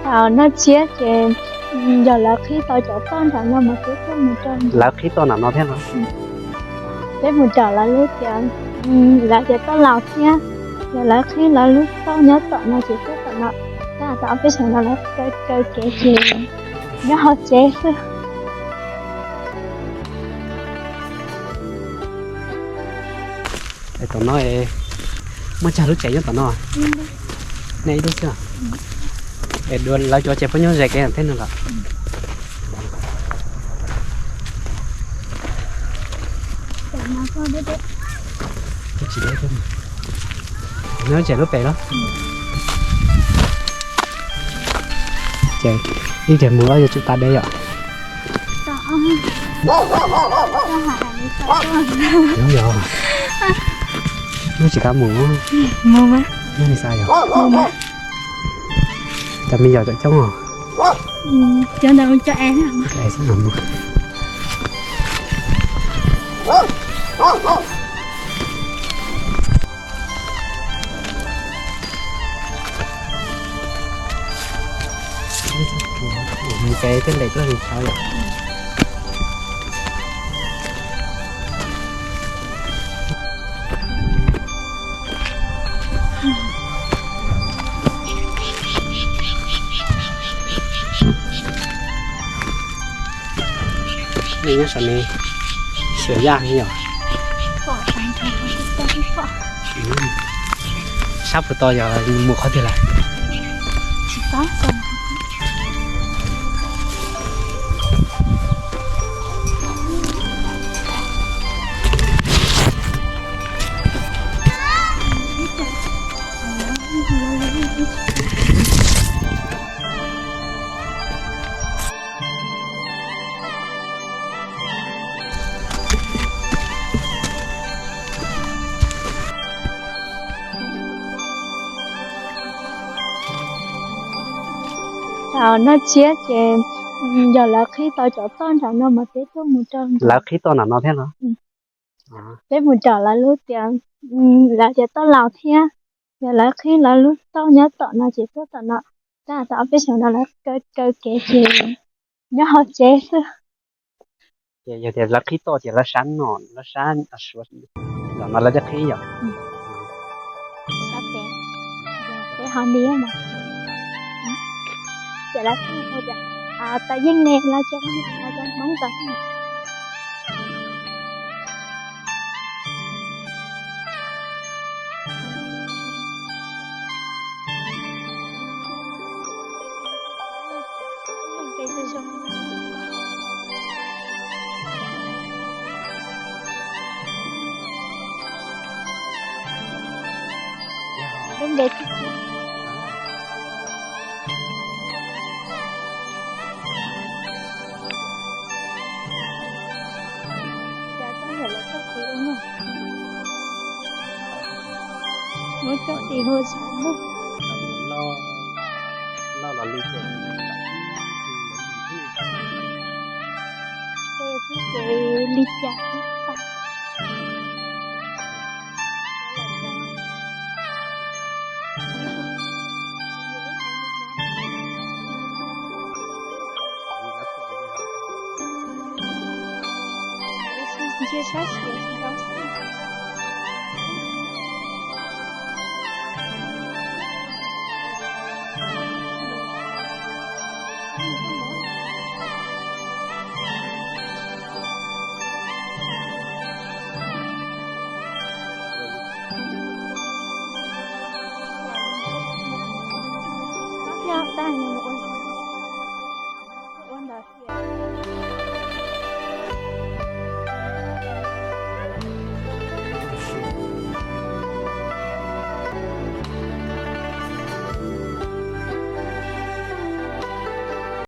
Thaum noj tsiab ces yog lawv qhib tau cov toj nram no mas peb tuaj mus rau, lawv qhib toj nram no thiab no. Peb mus rau lawv lub tias, lawv tias toj laus thiab, yog lawv qhib lawv lub toj nyob tom no ces peb tom no, tab tom ob peb xyoos no lawv kaw kev ces nyob hauv tsev xwb. Tom no muaj tsawg lub tsev nyob tom no? Nej ib lub xwb. Es lawv cov tsev puab nyob ze kev thiab no los? Nyob tsev lub pem los? Ces ib teg mus los yuav tsum tas deb yom? Yog, yog tsis kam mus, mus li xav yog. Cov me nyuam coob os. Cov ntawd cov es xwb. Mus kev tej lem tuaj li tau yom. Nej nyob saum ne, xyuas yaj heev yom. Sab puas tau yog mus qhov twg lawm? Thaum noj tsiab ces yog lawv qhib tau cov toj nram no mas peb tuaj mus rau, lawv qhib toj nram no thiab los? Peb mus rau lawv lub tias, lawv tias toj laus thiab, yog lawv qhib lawv lub toj nyob tom no ces tuaj tom no, tab tom ob peb xyoos no lawv kaw kev ces nyob hauv tsev xwb. Ces yog tias lawv qhib toj ces lawv sab no, lawv sab, los no lawv thiaj qhib yom? Sab pem, peb ho nti mas, ces lawv thiaj hu tias, tau yeej ne, lawv cov Hmoob tau. Lub npe Muab coj tim hu tshav ntuj. Loj los li ces, ces li cas.